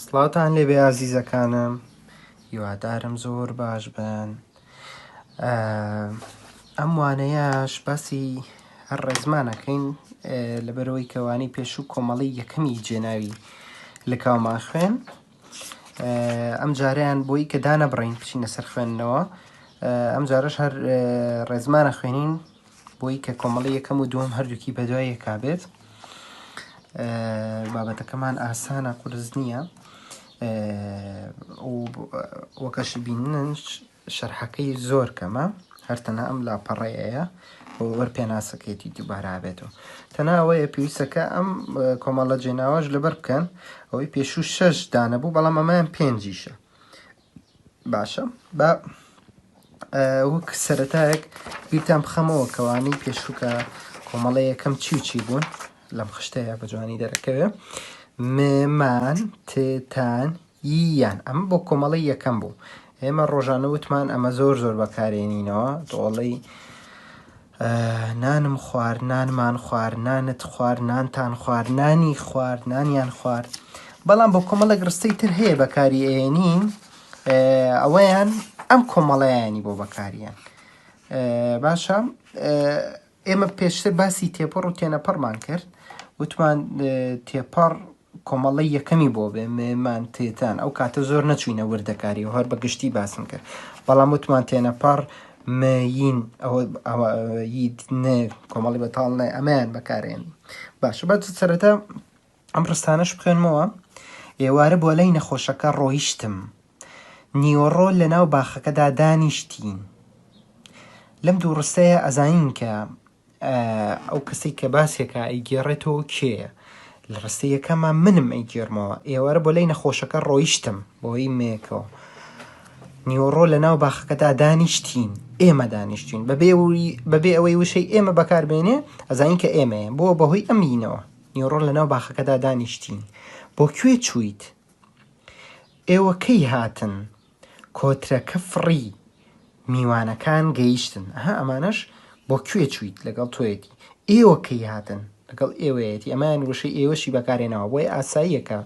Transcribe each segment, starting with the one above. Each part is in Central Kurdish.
سڵاوتان لێبێ ئازیزەکانم هیوادارم زۆر باش بن ئەم وانەیەش باسی هەر ڕێزمانەکەین لەبەرەوەی کەوانی پێشوو کۆمەڵی یەکەمی جێناوی لکاومان خوێن ئەم جارەیان بۆی کە دانەبڕین بچینە سەر خوێندنەوە ئەم جارەش هەر ڕێزمانە خوێنین بۆی کە کۆمەڵی یەکەم و دووەم هەردووکی بەدوای یەکا بێت بابەتەکەمان ئاسانە قورس نییە وەکەش بینن شەرحەکەی زۆر کەمە هەر تەنها ئەم لاپەڕەیە وەر پێناسەکەیتی دووبارە بێتەوە تەنها ئەوەیە پێویستەکە ئەم کۆمەڵە جێناوەش لەبەر بکەن ئەوەی پێشوو شەش دانە بوو بەڵام ئەمەیان پێنجیشە باشە با وەک سەرەتایەک بیرتان بخەمەوە کەوانەی پێشوو کە کۆمەڵە یەکەم چی و چی بوون لەم خشتەیە بە جوانی دەرەکەوێ ممان تتان یان ئەمە بۆ کۆمەڵی یەکەم بوو ئێمە ڕۆژانە وتمان ئەمە زۆر زۆر بەکارێنینەوە دۆڵی نانم خوارد، نانمان خوارد، نانت خوارد، نانتان خوارد، نانی خوارد، نانیان خوارد. بەڵام بۆ کۆمەڵێک ڕستەی تر هەیە بەکاری ئەیەنین ئەوەیان ئەم کۆمەڵەیانی بۆ بەکاریان باشە ئێمە پێشتر باسی تێپەڕ و تێنەپەڕمان کرد وتمان تێپەڕ کۆمەڵەی یەکەمی بۆ بێ مێمان تێتان ئەو کاتە زۆر نەچوینە وردەکاری و هەر بە گشتی باسم کرد بەڵام وتمان تێنەپەڕ مەین ئەوە ئەوە یت نێ کۆمەڵی بەتاڵ نێ ئەمەیان بەکارێن باشە بە سەرەتا ئەم ڕستانەش بخوێنمەوە ئێوارە بۆ لای نەخۆشەکە ڕۆیشتم نیوەڕۆ لەناو باخەکەدا دانیشتین لەم دوو ڕستەیە ئەزانین کە ئەو کەسەی کە باسێکە ئەیگێڕێتەوە کێیە؟ لە ڕستەی یەکەما منم ئەیگێڕمەوە ئێوارە بۆ لای نەخۆشەکە ڕۆیشتم بۆی مێکەوە نیوەڕۆ لە ناو باخەکەدا دانیشتین ئێمە دانیشتین بەبێ بەبێ ئەوەی وشەی ئێمە بەکاربێنێ ئەزانین کە ئێمەیە بۆ بەهۆی ئەمینەوە نیوەڕۆ لە ناو باخەکەدا دانیشتین بۆ کوێ چوویت ئێوە کەی هاتن کۆترەکە فڕی، میوانەکان گەیشتن. ئەها ئەمانەش بۆ کوێ چوویت لەگەڵ تۆیەتی. ئێوە کەی هاتن لەگەڵ ئێوەیەتی. ئەمەیان وشەی ئێوەشی بەکارهێناوە بۆیە ئاساییە کە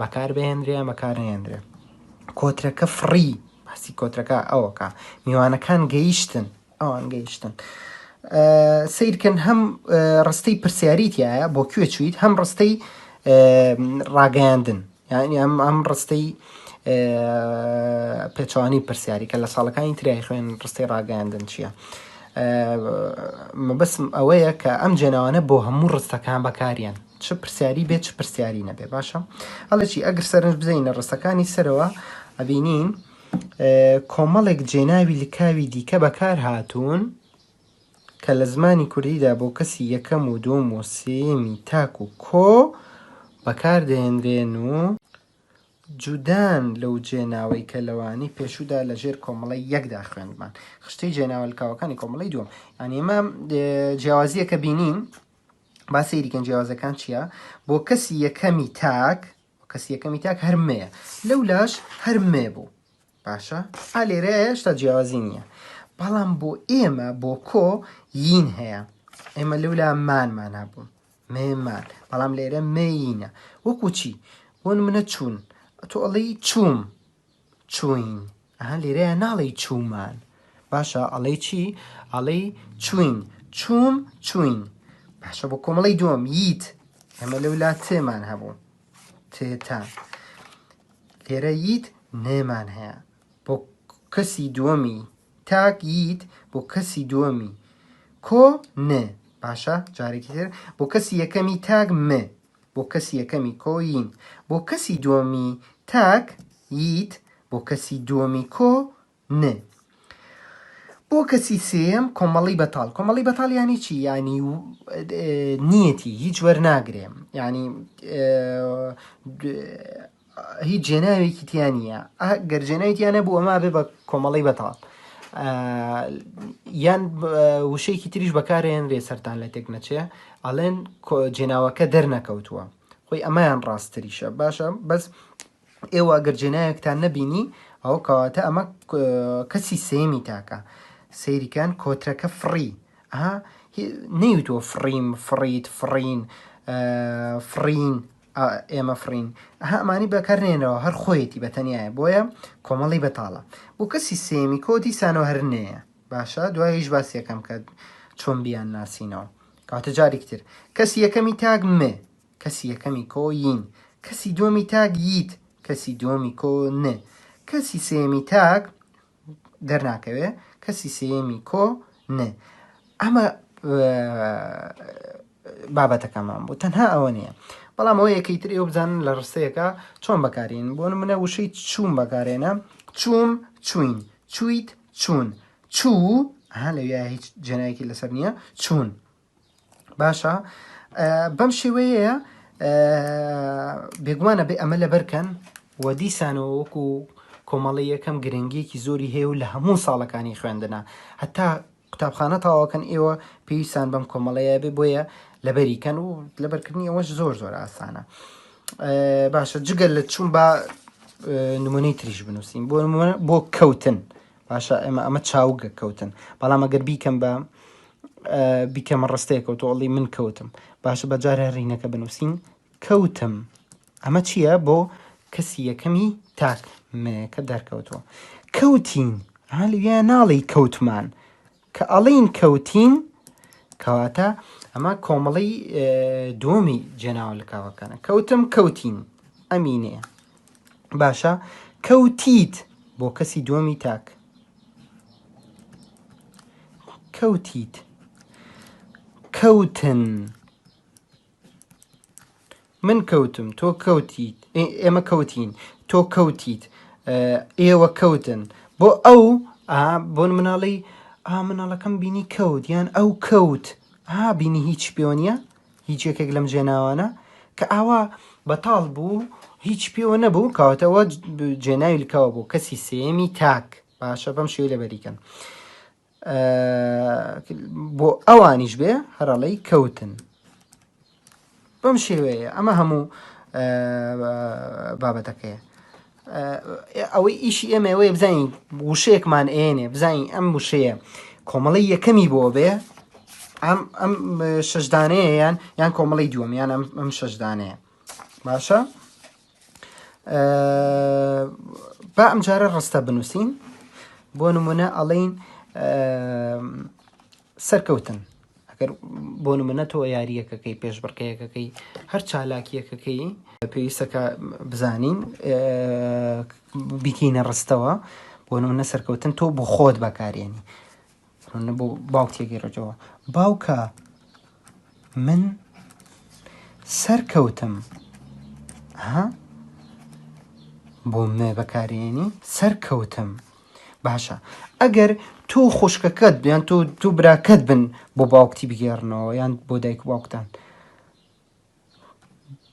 بەکار بهێنرێ یان بەکار نەهێنرێ. کۆترەکە فڕی، باسی کۆترەکە ئەوەکە. میوانەکان گەیشتن، ئەوان گەیشتن. سەیرکەن هەم ڕستەی پرسیاری تایە بۆ کوێ چوویت هەم ڕستەی ڕاگەیاندن یانی ئەم ئەم ڕستەی پێچوانی پرسیاری کە لە ساڵەکانی ترای خوێن ڕستەی ڕاگەیاندن چییە؟ مەبەسم ئەوەیە کە ئەم جێناوانە بۆ هەموو ڕستەکان بەکاریان چ پرسیاری بێت چ پرسیاری نەبێ باشە ئەڵێ چی ئەگەر سەرنج بزەینە ڕستەکانی سەرەوە ئەبینین کۆمەڵێک جێناوی لکاوی دیکە بەکار هاتوون کە لە زمانی کوردیدا بۆ کەسی یەکەم و دووەم و سێیەمی تاک و کۆ بەکار دەهێنرێن و جودان لەو جێناوەی کە لەوانەی پێشوودا لە ژێر کۆمەڵەی یەکدا خوێندمان. خشتەی جێناوە لکاوەکانی کۆمەڵەی دووەم. یانی ئێمە جیاوازییەکە بینین، با سەیری کەین جیاوازەکان چییە؟ بۆ کەسی یەکەمی تاک، بۆ کەسی یەکەمی تاک هەر مێیە، لەولاش هەر مێ بوو. باشە ئا لێرە هێشتا جیاوازی نییە بەڵام بۆ ئێمە بۆ کۆ یین هەیە ئێمە لەولا مانمان هەبوو مێمان بەڵام لێرە مێینە وەکو چی بۆ نمونە چوون تۆ ئەڵێی چووم چوین ئەها لێرەیە ناڵێی چوومان باشە ئەڵێی چی ئەڵێی چوین چووم چوین باشە بۆ کۆمەڵی دووەم یت ئێمە لەولا تێمان هەبوو تێتان لێرە یت نێمان هەیە بۆ کەسی دووەمی تاک یت بۆ کەسی دووەمی کۆ نێ باشە جارێکی تر بۆ کەسی یەکەمی تاک م بۆ کەسی یەکەمی کۆ یین بۆ کەسی دووەمی تاک یت بۆ کەسی دووەمی کۆ ن. بۆ کەسی سێیەم کۆمەڵی بەتاڵ کۆمەڵی بەتاڵ یانی چی یانی نیەتی هیچ وەرناگرێ یانی هیچ جێناوێکی تیا نییە گەر جێناوی تیا نەبوو ئەمە بێ بە کۆمەڵی بەتاڵ یان وشەیەکی تریش بەکارێنرێ سەرتان لە تێک نەچێ ئەڵێن جێناوەکە دەرنەکەوتووە خۆی ئەمەیان ڕاستتریشە باشە بەس ئێوە گەر جێناوێکتان نەبینی ئەوە کەواتە ئەمە کەسی سێمی تاکە سەیریکەن کۆترەکە فڕی ئەها نەیوتووە فڕیم فڕیت فڕین فڕین. ئێمە فڕین ئەها ئەمانی بەکار نێنەوە هەر خۆیەتی بە تەنیایە بۆیە کۆمەڵی بەتاڵە بۆ کەسی سێمی کۆ دیسانەوە هەر نێیە باشە دواییش باسی یەکەم کە چۆن بیان ناسینەوە کاتە جارێکی تر کەسی یەکەمی تاک م کەسی یەکەمی کۆ یین کەسی دووەمی تاک یت کەسی دووەمی کۆ ن کەسی سێیەمی تاک دەرناکەوێ کەسی سێیەمی کۆ ن ئەمە بابەتەکەمان بوو تەنها ئەوە نییە بەڵام ئەوە یەکەی تر ئێوە بزانن لە ڕستەیەکە چۆن بەکارین بۆ نمونە وشەی چوون بەکارێنە چووم چوین چویت چوون چوو ها لەویا هیچ جێنایەکی لەسەر نییە چوون باشە بەم شێوەیە بێگومانە بێ ئەمە لەبەرکەن و دیسانەوە وەکو کۆمەڵی یەکەم گرنگیەکی زۆری هەیە و لە هەموو ساڵەکانی خوێندنە هەتا قوتابخانە تەواوەکەن ئێوە پێویستان بەم کۆمەڵەیە بێ بۆیە لەبەری کەن و لەبەرکردنی ئەوەش زۆر زۆر ئاسانە باشە جگەل لە چوون با نمونەی تریش بنووسین بۆ نمونە بۆ کەوتن باشە ئێمە ئەمە چاوگە کەوتن بەڵام ئەگەر بیکەم بە بیکەمە ڕستەیەکەوە تۆ ئەڵی من کەوتم باشە بە جار هەرینەکە بنووسین کەوتم ئەمە چییە بۆ کەسی یەکەمی تاک مەیەکە دەرکەوتووە کەوتین ها لەویا ناڵێی کەوتمان کە ئەڵین کەوتین کەواتە ئەمە کۆمەڵی دووەمی جێناوە لکاوەکانە کەوتم کەوتین ئەمینێ باشە کەوتیت بۆ کەسی دووەمی تاک کەوتیت کەوتن من کەوتم تۆ کەوتیت ئێمە کەوتین تۆ کەوتیت ئێوە کەوتن بۆ ئەو بۆن مناڵی ئا مناڵەکەم بینی کەوت یان ئەو کەوت ها بینی هیچ پێوە نییە هیچ یەکێک لەم جێناوانە کە ئاوا بەتاڵ بوو هیچ پێوە نەبوو کەواتەوە جێناوی لکەوە بوو کەسی سێمی تاک باشە بەم شێوی لەبەریکەن بۆ ئەوانیش بێ هەرەڵەی کەوتن بەم شێوەیە ئەمە هەموو بابەتەکەیە ئەوەی ئیشی ئێمە ئەوەیە بزانین وشەیەکمان ئێنێ بزانین ئەم وشەیە کۆمەڵی یەکەمی بۆ بێ ئەم ئەم شەشدانەیە یان یان کۆمەڵی دووەم یان ئەم ئەم شەشدانەیە باشە با ئەم جارە ڕستە بنووسین بۆ نمونە ئەڵین سەرکەوتن ئەگەر بۆ نمونە تۆ یاریەکەکەی پێشبڕکەیەکەکەی هەر چالاکیەکەکەی پێویستەکە بزانین بیکەینە ڕستەوە بۆ نمونە سەرکەوتن تۆ بۆ خۆت بەکارێنی بۆ باوکتێکی ڕێتەوە باوکە من سەرکەوتم ها بۆ مێ بەکارێنی سەرکەوتم باشە ئەگەر تۆ خوشکەکەت یان تۆ تو براکەت بن بۆ باوکتی بگێڕنەوە یان بۆ دایک و باوکتان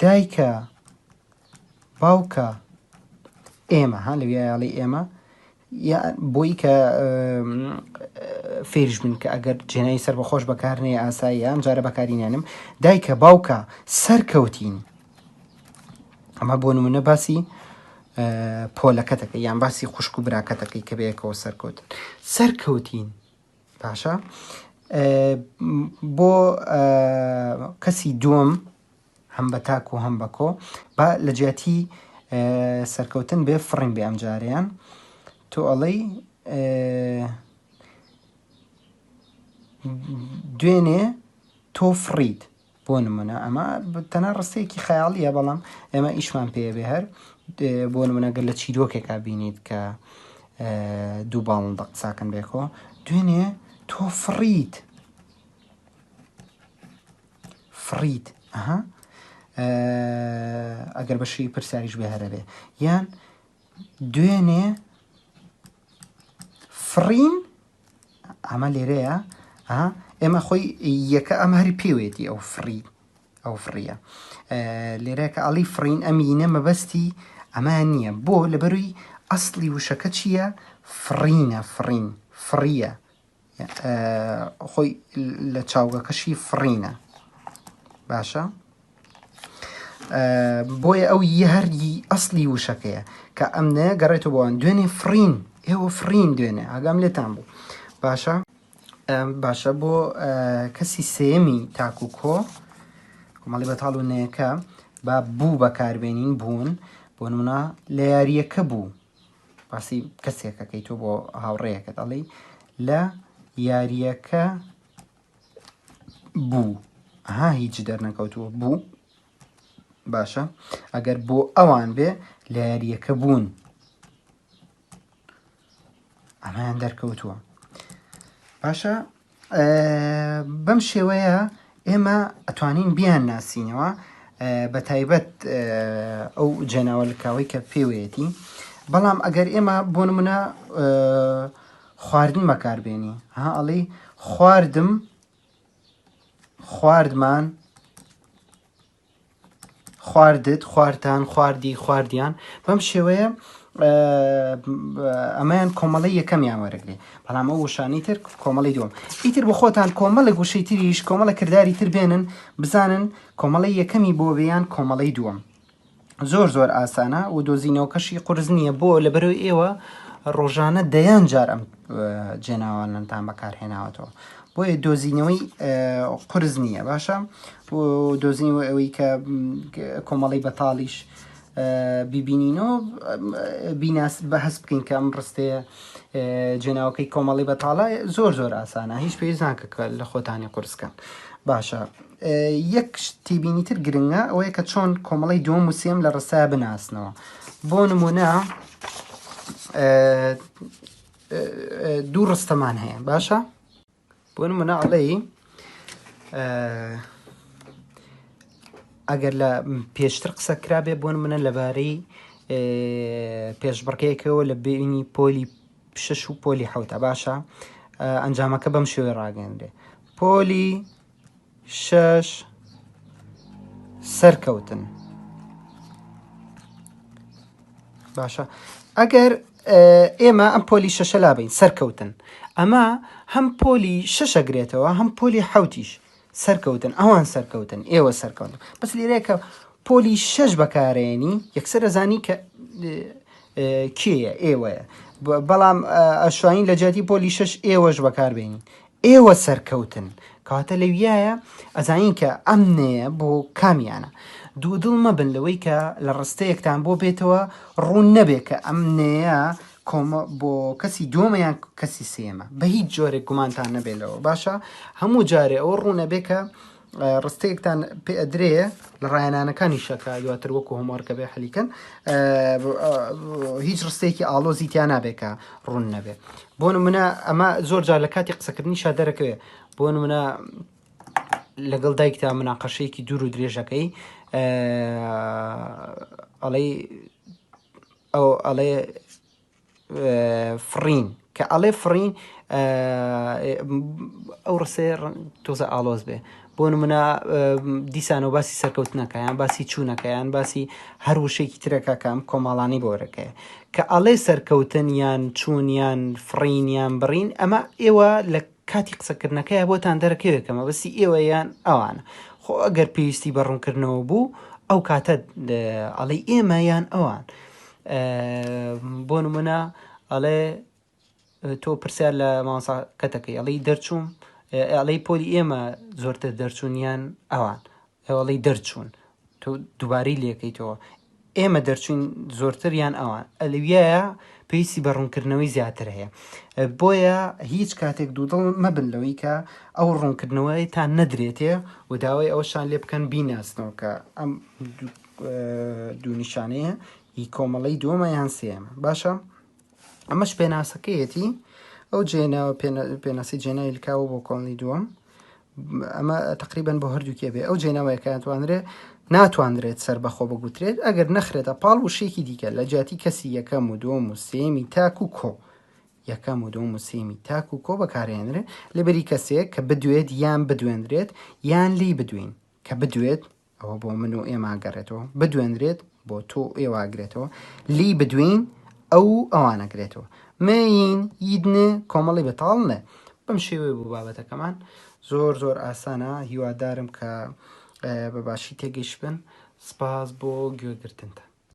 دایکە باوکە ئێمە ها لەویایاڵی ئێمە بۆی کە فێریش بن کە ئەگەر جێنای سەر بەخۆش بەکارنێ ئاسایی ئەم جارە بەکاری نێنم دایکە باوکە سەرکەوتین ئەمە بۆ نمونە باسی پۆلەکەتەکە یان باسی خوشک و براکەتەکەی کە بەیەکەوە سەرکەوتن سەرکەوتین باشە بۆ کەسی دووەم هەم بە تاک و هەم بە کۆ با لە جیاتی سەرکەوتن بێ فڕین بێ ئەم جارەیان تۆ ئەڵێی دوێنێ تۆ فڕیت بۆ نمونە ئەمە تەنها ڕستەیەکی خەیاڵیە بەڵام ئێمە ئیشمان پێ بێ هەر بۆ نمونە گەر لە چیرۆکێکا بینیت کە دوو باڵندە قساکەن بێکەوە دوێنێ تۆ فڕیت فڕیت ئەها ئەگەر بەشی پرسیاریش بێ هەرەبێ یان دوێنێ فڕین ئەمە لێرەیە ئێمە خۆی یەکە ئەم هەری پێوێتی ئەو فڕی ئەو فڕیە لێرە کە ئەڵی فڕین ئەمینە مەبەستی ئەمە نییە بۆ لەبەروی ئەسڵی وشەکە چییە فڕینە فڕین فڕیە خۆی لە چاوگەکەشی فڕینە باشە بۆیە ئەو یە هەر ئەسلی وشەکەیە کە ئەم نەیە گەڕێتەوە بۆ ئەوان دوێنێ فڕین ئێوە فڕین دوێنێ ئاگام لێتان بوو باشە باشە بۆ کەسی سێمی تاکو کۆ کۆمەڵی بەتاڵ و نەیەکە. با بوو بەکاربێنین بوون بۆ نمونە لە یارییەکە بوو باسی کەسێکەکەی تۆ بۆ هاوڕێیەکەت ئەڵێی لە یارییەکە بوو ها هیچ دەرنەکەوتووە بوو باشە ئەگەر بۆ ئەوان بێ لە یارییەکە بوون ئەمەیان دەرکەوتووە باشە بەم شێوەیە ئێمە ئەتوانین بیان ناسینەوە بە تایبەت ئەو جێناوە لکاوەی کە پێوەیەتی بەڵام ئەگەر ئێمە بۆ نمونە خواردن بەکاربێنی ها ئەڵی خواردم خواردمان خواردت، خواردتان، خواردی، خواردیان، بەم شێوەیە ئەمەیان کۆمەڵی یەکەمیان وەرەگرێ بەڵام ئەو وشانەی تر کۆمەڵی دووەم ئیتر بۆ خۆتان کۆمەڵێک وشەی تریش کۆمەڵە کرداری تر بێنن بزانن کۆمەڵی یەکەمی بۆ بێیان کۆمەڵی دووەم زۆر زۆر ئاسانە و دۆزینەوەکەشی قورس نییە بۆ لەبەرەوەی ئێوە ڕۆژانە دەیان جار ئەم جێناوانەتان بەکارهێناوەتەوە بۆیە دۆزینەوەی قورس نییە باشە دۆزینەوە ئەوەی کە کۆمەڵی بەتاڵیش بیبینینەوە بیناس بە هەست بکەین کە ئەم ڕستەیە جێناوەکەی کۆمەڵی بەتاڵە زۆر زۆر ئاسانە هیچ پێویست ناکە کە لە خۆتانی قورسکەن باشە یەک تێبینی تر گرنگە ئەوەیە کە چۆن کۆمەڵی دووەم و سێم لە ڕستەیا بناسنەوە بۆ نمونە دوو ڕستەمان هەیە باشە بۆ نمونە ئەڵێی ئەگەر لە پێشتر قسە کرابێ بۆ منە لەبارەی پێشبڕکێکەوە لە بینی پۆلی شش و پۆلی حوتە باشە ئەنجامەکە بەم شێوەی ڕاگەندرێ پۆلی شەش سەرکەوتن باشە ئەگەر ئێمە ئەم پۆلی شەشە لابین سەرکەوتن ئەمە هەم پۆلی شەشەگرێتەوە هەم پۆلی حوتیش سەرکەوتن ئەوان سەرکەوتن ئێوە سەرکەوتن بەس لێرەیە پۆلی شەش بەکارێنی یەکسەر ئەزانی کە کێیە ئێوەیە بەڵام ئەشوانین لە جیاتی پۆلی شەش ئێوەش بەکاربێنین ئێوە سەرکەوتن کەواتە لەویایە ئەزانین کە ئەم نەیە بۆ کامیانە دوودڵ مەبن لەوەی کە لە ڕستەیەکتان بۆ بێتەوە ڕوون نەبێ کە ئەم نەیە کۆمە بۆ کەسی دووەمە یان کەسی سێیەمە بە هیچ جۆرێک گومانتان نەبێ لەوە باشە هەموو جارێ ئەوە ڕوونە بێ کە ڕستەیەکتان پێ ئەدرێ لە ڕایەنانەکانی شەکە دواتر وەکو homework ە بێ حەلیکەن هیچ ڕستەیەکی ئاڵۆزی تیا نابێ کە ڕوون نەبێ بۆ نمونە ئەمە زۆر جار لە کاتی قسەکردنی شا دەرەکەوێ بۆ نمونە لەگەڵ دایکتا مناقەشەیەکی دوور و درێژەکەی ئەڵێ ئەو ئەڵێ فڕین کە ئەڵێ فڕین ئەو ڕسێ تۆزە ئاڵۆز بێ بۆ نمونە دیسانەوە باسی سەرکەوتنەکە یان باسی چوونەکە یان باسی هەر وشێکی ترەکە کە ئەم کۆماڵانی بۆرەکەیە کە ئەڵێ سەرکەوتن یان چوون یان فڕین یان بڕین ئەمە ئێوە لە کاتی قسەکردنەکەی بۆتان دەرەکەوێت کە مەبەستی ئێوە یان ئەوانە خۆ ئەگەر پێویستی بە ڕوونکردنەوە بوو ئەو کاتە ئەڵێ ئێمە یان ئەوان بۆ نمونە ئەڵێ تۆ پرسیار لە مامۆستاکەتەکەی ئەڵێی دەرچووم ئەڵێی پۆلی ئێمە زۆرتر دەرچوون یان ئەوان ئەوەڵی دەرچوون تۆ دووبارەی لەکەیتەوە ئێمە دەرچوین زۆرتر یان ئەوان ئەلویایە پێویستی بە ڕوونکردنەوەی زیاتر هەیە بۆیە هیچ کاتێک دوودڵ مەبن لەوەی کە ئەو ڕوونکردنەوەی تا نەدرێتێ و داوای ئەوشان لێ بکەن بیناسنەوە کە ئەم دوو نیشانەیە هی کۆمەڵەی دووەمە یان سێیەمە باشە ئەمەش پێناسەکەیەتی ئەو جێناوە پێناسی جێناوی لکاوە بۆ کۆمەڵی دووەم ئەمە تقریبان بۆ هەردووکێ بێ ئەو جێناوەیە کە توانرێت ناتوانرێت سەربەخۆ بگوترێت ئەگەر نەخرێتە پاڵ وشێکی دیکە لە جیاتی کەسی یەکەم و دووەم و سێمی تاک و کۆ یەکەم و دووەم و سێمی تاک و کۆ بەکارهێنرێت لەبری کەسێک کە بدوێت یان بدوێنرێت یان لی بدوین کە بدوێت ئەوە بۆ من و ئێمە ئەگەڕێتەوە، بدوێنرێت بۆ تۆ و ئێوە ئەگرێتەوە، لێی بدوێین ئەو و ئەوان ئەگرێتەوە، مێین، یدنێ، کۆمەڵی بەتاڵ نێ. بەم شێوەیە بوو بابەتەکەمان. زۆر زۆر ئاسانە، هیوادارم کە بە باشی تێگەیشتبن. سپاس بۆ گوێگرتنتان.